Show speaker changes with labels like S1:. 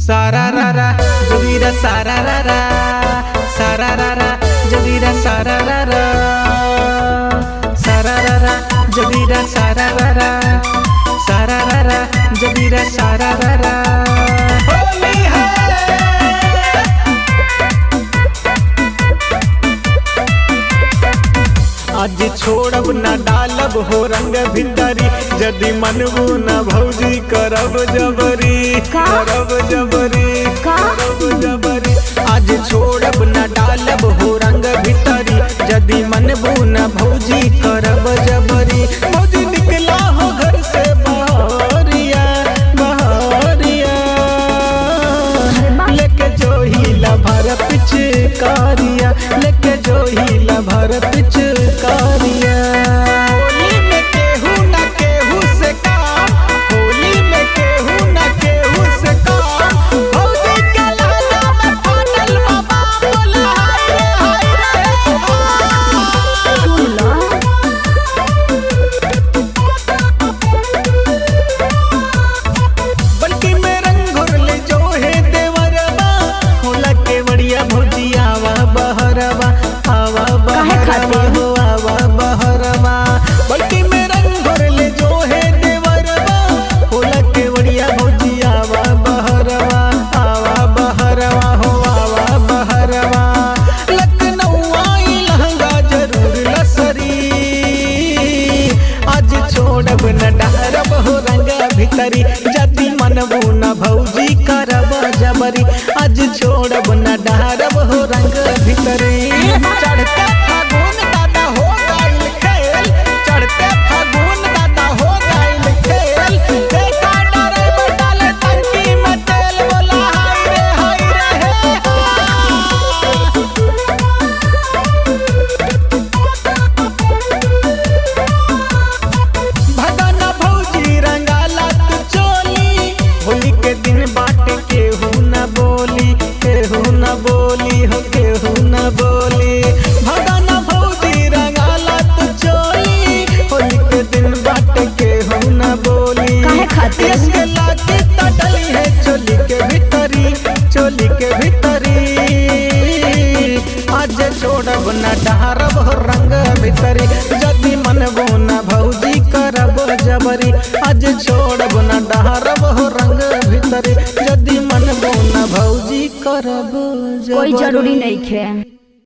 S1: सारा रा रा जोगीरा सारा रा रा, सारा रा रा जोगीरा सारा रा रा, सारा रा रा जोगीरा सारा रा रा, सारा रा रा जोगीरा सारा रा रा। होली है। आज छोड़ब न डालब हो रंग भितरी, यदि मनबू न भौजी करब जबरी,
S2: का?
S1: करब जबरी,
S2: का?
S1: करब जबरी। आज छोड़ब न डालब हो रंग भितरी, यदि मनबू न भौजी करब जबरी। भौजी निकला हो घर से बहरिया, बहरिया, लेके जोहिला भर पिचकारिया, लेके जोहिला भर पिचकारिया। होली में केहू न केहू से काम, होली में केहू न केहू से काम। भौजी के लहंगा में फाटल बाबा बोला हाय रे हाय रे हाय।
S2: सुन लो।
S1: बल्कि में रंग घोरले जो है देवरबा, होला के बढ़िया भौजी आवा बहरवा, आवा
S2: काहे
S1: बहरवा
S2: खातिर?
S1: हो आवा बहरवा। बल्कि में रंग घोरले जो है देवरबा, होला के बढ़िया भौजी आवा बहरवा, आवा बहरवा हो आवा बहरवा। लखनऊ आई लहंगा जरूर लसरी, आज छोड़ब न डहरब हो रंग भितरी, जदि मनबू न भौजी करब जबरी। आज छोड़ब न डहरब हो रंग भितरी। चढ़ते फागुन दादा हो गइल खेल, चढ़ते फागुन दादा हो गइल खेल। देखा डरे डाले टंकी में तेल, बोला हाय रे हाय रे हे हा। भगना भौजी रंगाला तू चोली, होली के दिन बाट केहू न बोली, केहू न बोली हो केहू न बोली। भगना भौजी रंगाला तू चोली, होली के दिन बाट केहू न बोली।
S2: काहे खातिर?
S1: इसके लाके त डली है चोली के भीतरी, चोली के भीतरी। आज छोड़ब न डहरब हो रंग भीतरी, यदि मनबो न भौजी करब जबरी। आज छोड़ब न डहरब हो रंग भीतरी, यदि मनबो न भौजी करब जबरी।
S2: कोई जरूरी नहीं खे।